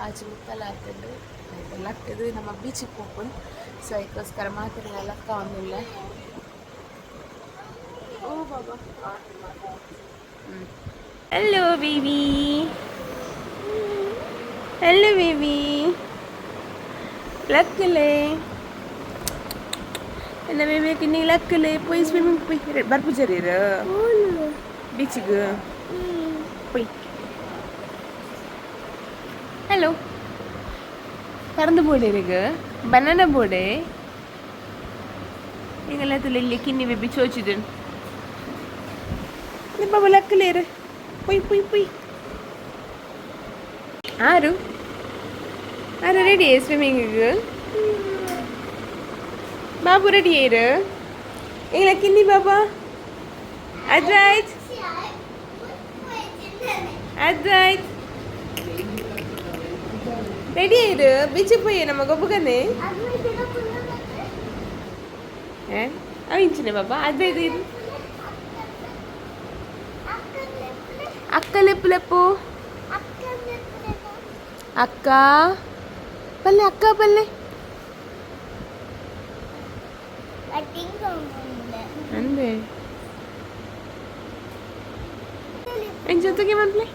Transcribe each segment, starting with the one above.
ಆಜಿ ಮುಕ್ಕಾಲು ಆತುಂಡು. ಲಕ್ಕದು ನಮ್ಮ ಬೀಚಿಗೆ ಪೋಪುಂಡು. ಸೊ ಅದಕ್ಕೋಸ್ಕರ ಮಾತ್ರ ಲಕ್ಕ ಒಂದಿಲ್ಲ. ಓ ಬಾಬಾ. Hello baby, hello baby. ಲಕ್ಕಲೆ என்ன ಬೇಬಿ? ಇನ್ನೀ ಲಕ್ಕಲೆ ಪೋಯಿ ಸ್ವಿಮ್ಮಿಂಗ್ ಪೋಯಿ ಬರ್ಪುಜರೀರು ಬೀಚಿಗೆ ಪೋಯ್. Hello, ಪರಂದು ಬೋಡೆ banana ಬೋಡೆ. ಎಂಗಲ್ಲ ತುಲೆ ಕಿನ್ನಿ ಬೇಬಿ ಚೋಚಿದನ್. ಬಾಬಾ ಲಕ್ಕಲೇರು ಪೊಯ್ ಪೊಯ್ ಪೊಯ್. ಆರು ಆರು ರೆಡಿ ಸ್ವಿಮ್ಮಿಂಗಿಗೆ. ಬಾಬು ರೆಡಿ ಏರು. ಎಂಗಲ ಕಿನ್ನಿ ಬಾಬಾ. ಅದ್ವೈತ್, ಅದ್ವೈತ್ ರೆಡಿ ಆಯಿರು. ಬೀಚಿಗೆ ಪೋಯೆ ನಮ್ಮ ಗೊಬ್ಬಗನೆ. ಅವು ಇಂಚಿನ ಬಾಬಾ ಅದ್ವೈತ್ ಇದು. ಅಕ್ಕ ಲೆಪ್ಪು ಲೆಪ್ಪು. ಅಕ್ಕ ಪಲ್ಲೆ, ಅಕ್ಕ ಪಲ್ಲೆ. ಅಂದೆ ಎಂಚೊತ್ತಿಗೆ ಮನ್ಪ್ಲೆ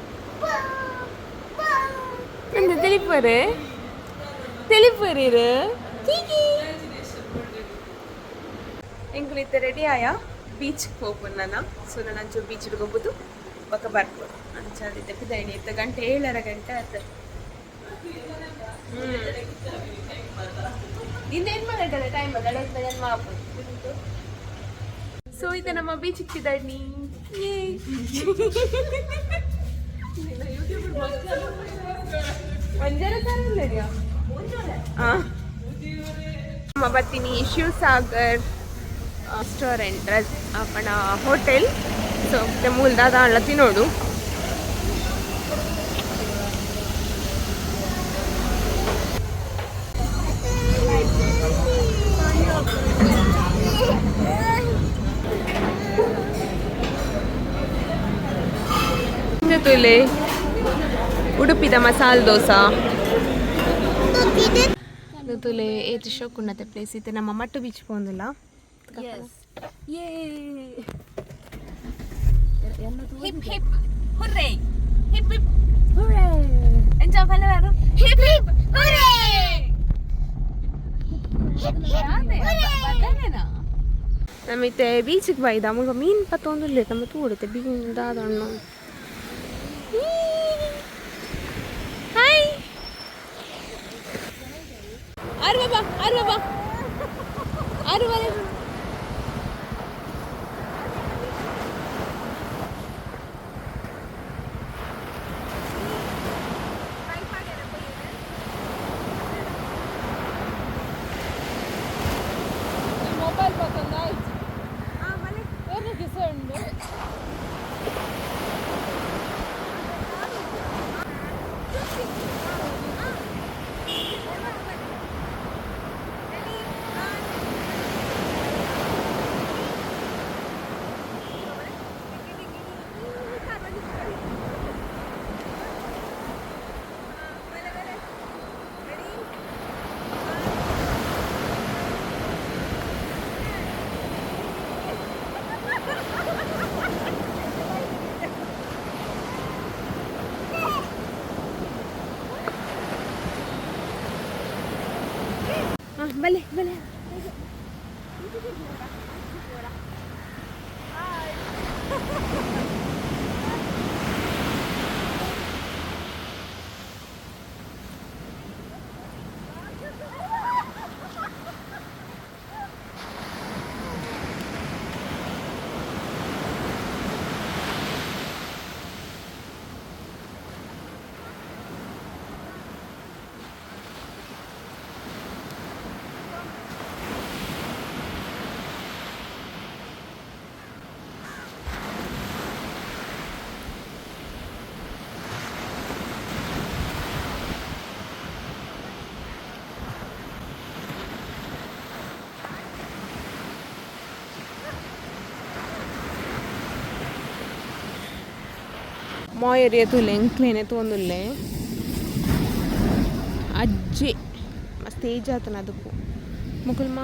ಅಂದೆ. ತೆಲಿಪರೆ ತೆಲಿಪರೀರು. ಎಂಕುಲು ರೆಡಿ ಆಯ ಬೀಚ್ ಪೋಪುನ. ಸೊ ನಾನು ಅಂಚು ಬೀಚ್ ಗೊಬ್ಬುದು ಬೊಕ ಬರ್ಬೋದು. ಅಂಚ ಇತ್ತೆ ಪಿದೈನಿ. ಇತ್ತೆ ಗಂಟೆ 7:30 ಗಂಟೆ ಆತ. ನಿಂದ ಏನು ಮಾಡಲ್ಲ ಟೈಮ್ ಅದ. ಸೊ ಇದು ನಮ್ಮ ಬೀಚ್ ಪಿದೈನಿ. ಒಂಜರ ನಮ್ಮ ಬತ್ತೀನಿ ಶಿವಸಾಗರ್ ರೆಸ್ಟೋರೆಂಟ್ ಪಂಡ ಹೋಟೆಲ್. ಸೊ ಮೂಲ ದಾದ ಅಳ್ಳ ತಿನ್ನೋಡು. ತುಲೆ ಉಡುಪಿದ ಮಸಾಲೆ ದೋಸಾ ತುಲೆ. ಏತ್ ಶೋಕುಂಡತೆ ಪ್ಲೇಸ್. ಇತ್ತೆ ನಮ್ಮ ಮಟ್ಟು ಬೀಚ್ ಪೋಂದಿಲ್ಲ. Hip hip hurray, hip hip hurray. ಎಂಚ ಪಲ್ಲವರು? Hip hip hurray. ನಮಿತ್ತೆ ಬೀಚಿಗೆ ಬೈದ ಮುಗ ಮೀನು ಪತ್ತೊಂದುಲ್ಲೆ. ತಮ್ಮ ತೂಡುತ್ತೆ ಬೀನ್ ದಾದಣ್ಣು. ಹಾಯ್ ಆರು ಬಾಬಾ, ಆರು ಬಾಬಾ, ಆರು ಬಲೆ. ಮೊಬೈಲ್ ಪತ್ತೊಂದು ಆಯ್ತು. ಕಿಸ ಉಂಡು. ಬಲೆ ಬಲೆ. ಮಾಯರಿಯ ತುಲೆ ಎಂಕ್ಲೇನೆ ತೋಂದುಲ್ಲೆ. ಅಜ್ಜೆ ಮಸ್ತ್ ಏಜ್ ಆತನ ಅದಕ್ಕೂ ಮುಕುಲ್ಮ.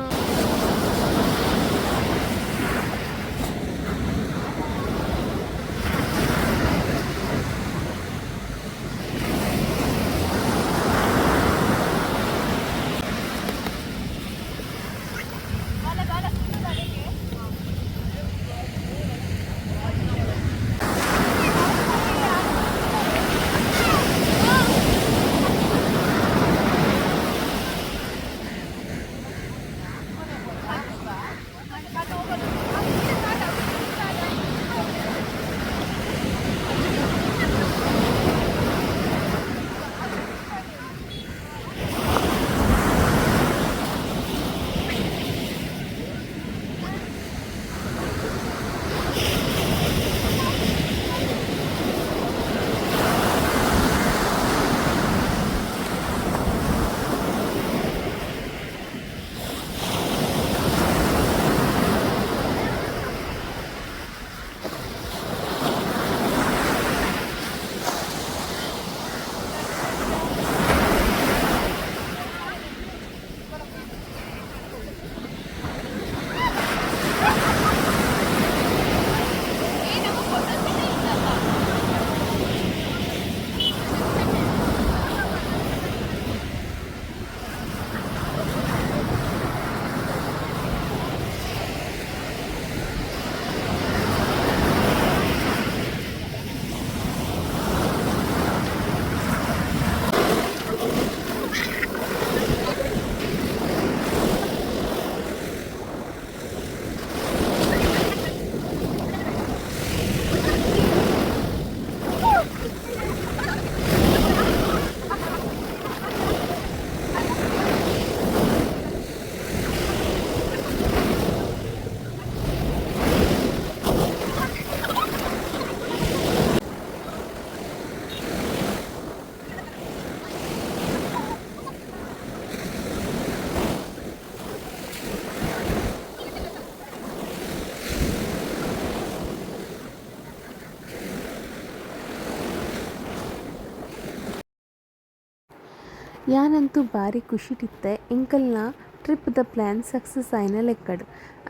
ಯಾನಂತೂ ಬಾರಿ ಖುಷಿಟಿತ್ತೆ. ಎಂಕಲ್ನ ಟ್ರಿಪ್ದ ಪ್ಲ್ಯಾನ್ ಸಕ್ಸಸ್ ಆಯಿನ ಲೆಕ್ಕಡ್.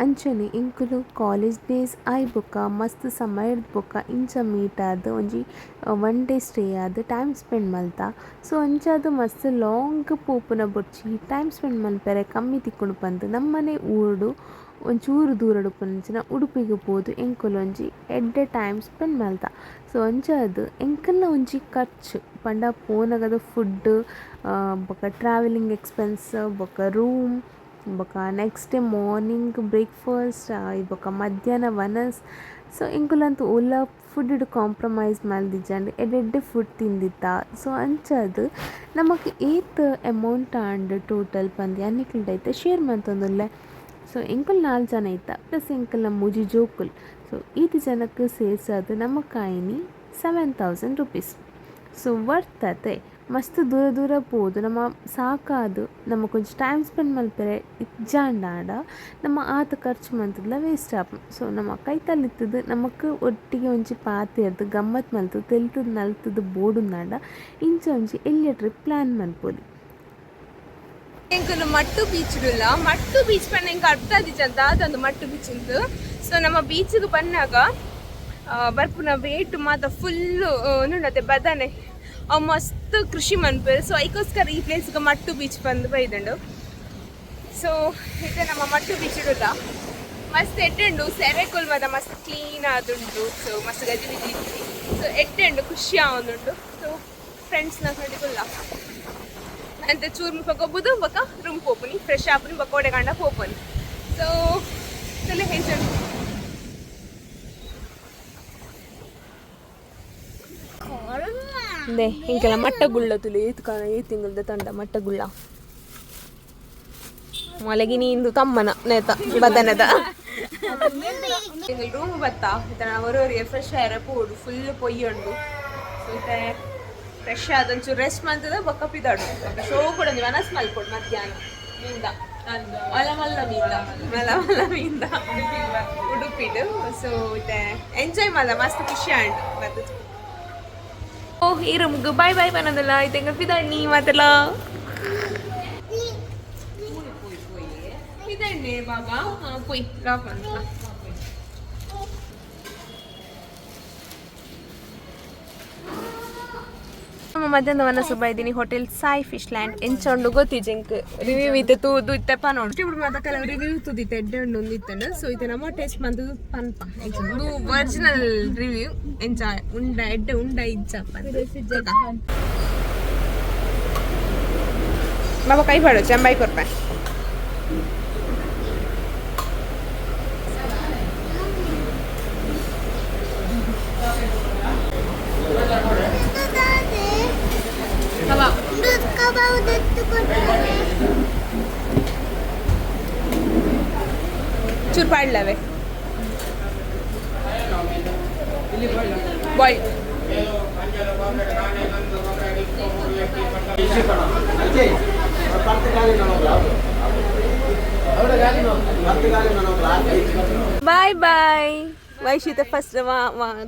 ಅಂಚನೆ ಎಂಕುಲು ಕಾಲೇಜ್ ಡೇಸ್ ಆಯಿ ಬೊಕ್ಕ ಮಸ್ತ್ ಸಮಯದ ಬೊಕ್ಕ ಇಂಚ ಮೀಟ್ ಆದ್ ಒಂಜಿ ಒನ್ ಡೇ ಸ್ಟೇ ಆದ್ ಟೈಮ್ ಸ್ಪೆಂಡ್ ಮಲ್ತ. ಸೊ ಅಂಚಾದ್ ಮಸ್ತ್ ಲಾಂಗ್ ಪೋಪುನ ಬೊರ್ಚಿ, ಟೈಮ್ ಸ್ಪೆಂಡ್ ಮಲ್ಪೆರೆ ಕಮ್ಮಿ ತಿಕ್ಕುಂಡು ಪಂದ್ ನಮ್ಮನೆ ಊರುಡು ಒಂಚೂರು ದೂರಡ್ ಉಪ್ಪುನಂಚಿನ ಉಡುಪಿಗ್ ಪೋದು ಎಂಕುಲು ಒಂಜಿ ಎಡ್ಡೆ ಟೈಮ್ ಸ್ಪೆಂಡ್ ಮಲ್ತ. ಸೊ ಅಂಚಾದ್ ಎಂಕಲ್ನ ಒಂಜಿ ಖರ್ಚು ಪಂಡ ಪೋನಗದ ಫುಡ್ ಬೊಕ ಟ್ರಾವೆಲಿಂಗ್ ಎಕ್ಸ್ಪೆನ್ಸ್ ಬೊಕ ರೂಮ್ ಬೊಕ ನೆಕ್ಸ್ಟ್ ಡೇ ಮಾರ್ನಿಂಗ್ ಬ್ರೇಕ್ಫಾಸ್ಟ್ ಬೊಕ ಮಧ್ಯಾಹ್ನ ವನಸ್. ಸೊ ಎಂಕುಲಂತೂ ಓಲ ಫುಡ್ ಕಾಂಪ್ರಮೈಸ್ ಮಲ್ದಿಜ್ಜಂಡ್, ಎಡ್ಡೆ ಫುಡ್ ತಿಂದಿತ್ತ. ಸೊ ಅಂಚಾದ್ ನಮಕ್ ಏತ್ ಅಮೌಂಟ್ ಆಂಡ್ ಟೋಟಲ್ ಪಂದ್ ಯಾನ್ ನಿಕಲ್ಡ ಇತ್ತೆ ಶೇರ್ ಮಲ್ತೊಂದುಲ್ಲೆ. ಸೊ ಎಂಕುಲು 4 ಜನ ಇತ್ತ ಪ್ಲಸ್ ಎಂಕಲ್ನ 3 ಜೋಕುಲು. ಸೊ ಈತ್ ಜನಕ್ಕೆ ಸೇರ್ಸಾದ್ ನಮಕ್ ಆಯಿನಿ 7000 ರುಪೀಸ್. ಸೊ ವರ್ತ್ ಅತೆ. ಮಸ್ತ್ ದೂರ ದೂರ ಪೋದು ನಮ ಸಾಕಾದ್ ನಮಕ್ ಒಂಜಿ ಟೈಮ್ ಸ್ಪೆಂಡ್ ಮಲ್ಪೆರೆ ಇಜ್ಜಾಂಡಾಂಡ ನಮ ಆತ್ ಖರ್ಚು ಮಂತುದ್ಲ ವೇಸ್ಟ್ ಆಪುಂಡು. ಸೊ ನಮ ಕೈತಲ್ ಇತ್ತುದು ನಮಕ್ ಒಟ್ಟಿಗೆ ಒಂಜಿ ಪಾತೆರ್ದ್ ಗಮ್ಮತ್ ಮಲ್ತುದು ತೆಲ್ತುದು ನಲ್ತುದು ಬೋಡುಂದಾಂಡ ಇಂಚ ಒಂಜಿ ಎಲ್ಯ ಟ್ರಿಪ್ ಪ್ಲ್ಯಾನ್ ಮಲ್ಪೊಲಿ. ಎಂಕುಲು ಮಟ್ಟು ಬೀಚ್ ಉಲ್ಲ. ಮಟ್ಟು ಬೀಚ್ ಪಂಡ ಎಂಕ್ ಅರ್ಥ ಆದಿಜ ದಾದಂದು ಮಟ್ಟು ಬೀಚ್ ಉಂದು. ಸೊ ನಮ್ಮ ಬೀಚ್ಗೆ ಬನ್ನಾಗ ಬರ್ಪುನ ವೇಟ್ ಮಾತ ಫುಲ್ ಉಂಡತೆ ಬದನೆ ಅವು ಮಸ್ತ್ ಕೃಷಿ ಮನ್ಪುವೆರ್. ಸೊ ಐಕೋಸ್ಕರ ಈ ಪ್ಲೇಸ್ಗೆ ಮಟ್ಟು ಬೀಚ್ ಬಂದು ಬೈದುಂಡು. ಸೊ ಇತ್ತೆ ನಮ್ಮ ಮಟ್ಟು ಬೀಚ್ ಇಡುಲ್ಲ ಮಸ್ತ್ ಎಡ್ಡೆ ಉಂಡು. ಸೆರೆಕುಲ್ ಮಾತ ಮಸ್ತ್ ಕ್ಲೀನ್ ಆದುಂಡು. ಸೊ ಮಸ್ತ್ ಗಜಿ ಬಿಜಿ ಇಜ್ಜಿ. ಸೊ ಎಡ್ಡೆ ಉಂಡು, ಖುಷಿ ಆವೊಂದುಂಡು. ಸೊ ಫ್ರೆಂಡ್ಸ್ ನಕುಲ್ಲ ಅಂತೆ ಚೂರು ಮುಲ್ಪ ಗೊಬ್ಬುದು ಬೊಕ ರೂಮ್ ಪೋಪುನಿ, ಫ್ರೆಶ್ ಆಪುನಿ, ಬೊಕ ಓಡೆಗಂಡ ಪೋಪುನಿ. ಸೊ ತಲೆ ಹೆಂಚುಂಡು. ಇಂಕೆಲ್ಲ ಮಟ್ಟಗುಳ್ಳ ತುಲೆ ಏತ್ ಕಾಣ ಏತ್ ತಿಂಗಳದ ತಂಡ ಮಟ್ಟಗುಳ್ಳ ಮೊಲಗಿನಿ ಇಂದು ತಮ್ಮನ ನೇತ ಬದನದ ರೂಮ್ ಬತ್ತಾ ಇತ್ತ ಒರೋರಿಗೆ ಫ್ರೆಶ್ ಆಯರ ಪೋಡು ಫುಲ್ ಪೊಯ್ಯುಂಡು. ಸೊ ಇತ್ತೆ ಫ್ರೆಶ್ ಆದ ಒಂಚೂರು ರೆಸ್ಟ್ ಮಂತದ ಬೊಕ್ಕ ಪಿದಾಡು. ಶೋ ಕೂಡ ವನಸ್ ಮಲ್ಪೊಡು ಮಧ್ಯಾಹ್ನ ಮೀಂದ ಮಲ್ಲ ಮಲ್ಲ ಮೀಂದ ಮಲ್ಲ ಮಲ್ಲ ಮೀಂದ ಉಡುಪಿಡು. ಸೊ ಇತ್ತೆ ಎಂಜಾಯ್ ಮಲ್ಲ ಮಸ್ತ್ ಖುಷಿ ಆಂಡ್ ಬತ್ತದು. ಓ ಈ ರೂಮ್ಗೆ ಬಾಯ್ ಬಾಯ್ ಬನ್ನದಲ್ಲ ಇತ್ತೆ ಪಿದಾಡ್ ನೀ ಮಾತೆಲ್ಲ. ಪಿದಣ್ಣೆ ಬಾಬಾ. ಪೊಯ್ ಡ್ರಾಪ್ ಅಂತ. ನಮ್ಮ ಮಧ್ಯಾಹ್ನ ವನ ಇದ್ದೀನಿ ಹೋಟೆಲ್ ಸಾಯಿ ಫಿಶ್ ಲ್ಯಾಂಡ್. ಎಂಚ ಉಂಡು ಗೊತ್ತಿಜೆಂಕ್ ರಿವ್ಯೂ ಇತ್ತೆ ತೂದು ಇತ್ತೆ ಪನೋಡು. ఇప్పుడు ಮಾತ ಕೆಲವು ರಿವ್ಯೂ ತೂದಿತ್ತೆ, ಎಡ್ಡೆ ಉಂಡು ಒಂದಿತ್ತಂಡು. ಸೊ ಇತ್ತೆ ನಮ್ಮ ಟೇಸ್ಟ್ ಮಂತುದು ಪನ್ಪ ಎಂಚ ಒರಿಜಿನಲ್ ರಿವ್ಯೂ, ಎಂಚ ಉಂಡ, ಎಡ್ಡೆ ಉಂಡ ಇಜ್ಜ. ಬಾಬಾ ಕೈ ಪಾಡು ಚಂಬಾಯಿ ಕೊರ್ಪೆ. ಕಬಾಬ್. ಚೂರು ಪಾಡ್ಲವೆ ಬಾಯ್. ಬಾಯ್ ಬಾಯ್ ವೈಶಿತ. ಫಸ್ಟ್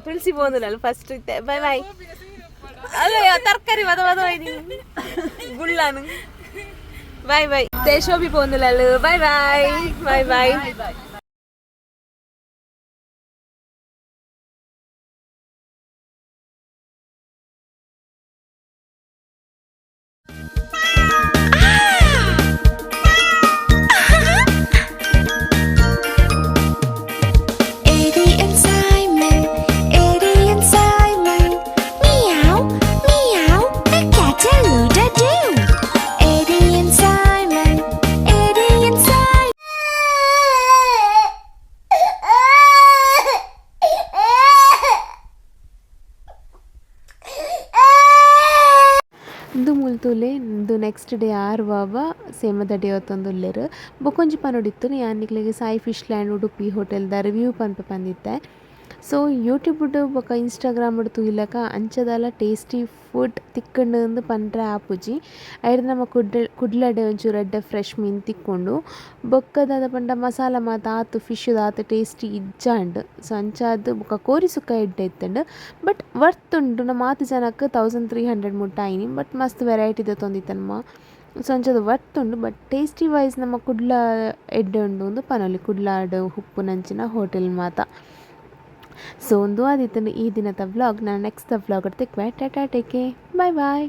ತುಳಸಿ ಪೋಂದುಲಲ್ಲ ಫಸ್ಟ್ ಇತ್ತೆ. Bye bye. ಅಲ್ಲ, ತರಕಾರಿ ಬದ ಬದ ಗುಳ್ಳಾನು. Bye bye. ಶೋಭಿ ಪೋಂದುಲಲ್ಲ. Bye bye bye bye. Eddie and Simon, Eddie and Simon, meow, meow, a cat a loo doo. Eddie and Simon, Eddie and Simon. ಇಂದು ಮುಲ್ತುಲೆ. ಇಂದು ನೆಕ್ಸ್ಟ್ ಡೇ ಆರ್ ಬಾಬಾ ಸೇಮದಡಿ ಹೊತ್ತೊಂದುಲ್ಲೆರ್. ಬೊಕೊಂಜಿ ಪನೊಡಿತ್ತು, ಯಾನ್ ನಿಕ್ಲೆಗ್ ಸಾಯಿ ಫಿಶ್ ಲ್ಯಾಂಡ್ ಉಡುಪಿ ಹೋಟೆಲ್ದ ರಿವ್ಯೂ ಪನ್ಪ ಪಂದಿತ್ತೆ. ಸೊ ಯೂಟ್ಯೂಬ್ ಬೊಕ Instagram ತೂಯಿಲಕ ಅಂಚದಾಲ ಟೇಸ್ಟಿ ಫುಡ್ ತಿಕ್ಕುಂಡು ಪಂಡ್ರೆ ಆಪುಜಿ. ಐಡ್ದ್ ನಮ ಕುಡ್ಲಡೆ ಒಂಚೂರು ಎಡ್ಡೆ ಫ್ರೆಶ್ ಮೀನು ತಿಕ್ಕುಂಡು. ಬೊಕ್ಕ ದಾದ ಪಂಡ ಮಸಾಲ ಮಾತ ಆತ್ ಫಿಶ್ ಆತ್ ಟೇಸ್ಟಿ ಇಜ್ಜಾಂಡ್. ಸೊ ಅಂಚಾದ್ ಬೊಕ್ಕ ಕೋರಿ ಸುಕ್ಕ ಎಡ್ಡೆ ಇತ್ತುಂಡು, ಬಟ್ ವರ್ತ್ ಉಂಡು. ನಮ ಆತ್ ಜನಕ್ಕೆ 1300 ಮುಟ್ಟ ಆಯ್ನಿ, ಬಟ್ ಮಸ್ತ್ ವೆರೈಟಿ ದೆತ್ತೊಂದಿತ್ತ ನಮ. ಸೊ ಅಂಚಾದ್ ವರ್ತ್ ಉಂಡು, ಬಟ್ ಟೇಸ್ಟಿ ವೈಸ್ ನಮ್ಮ ಕುಡ್ಲ ಎಡ್ಡೆ ಉಂಡು ಅಂದ್ ಪನೊಲಿ, ಕುಡ್ಲಾಡ್ ಉಪ್ಪುನಂಚಿನ ಹೋಟೆಲ್ ಮಾತ. ಸೊ ಉಂದು ಆದಿತ್ತುಂಡು ಈ ದಿನದ ವ್ಲಾಗ್. ನಾನು ನೆಕ್ಸ್ಟ್ ವ್ಲಾಗ್ ತಿಕ್ವೆ. Tata, take care, bye bye.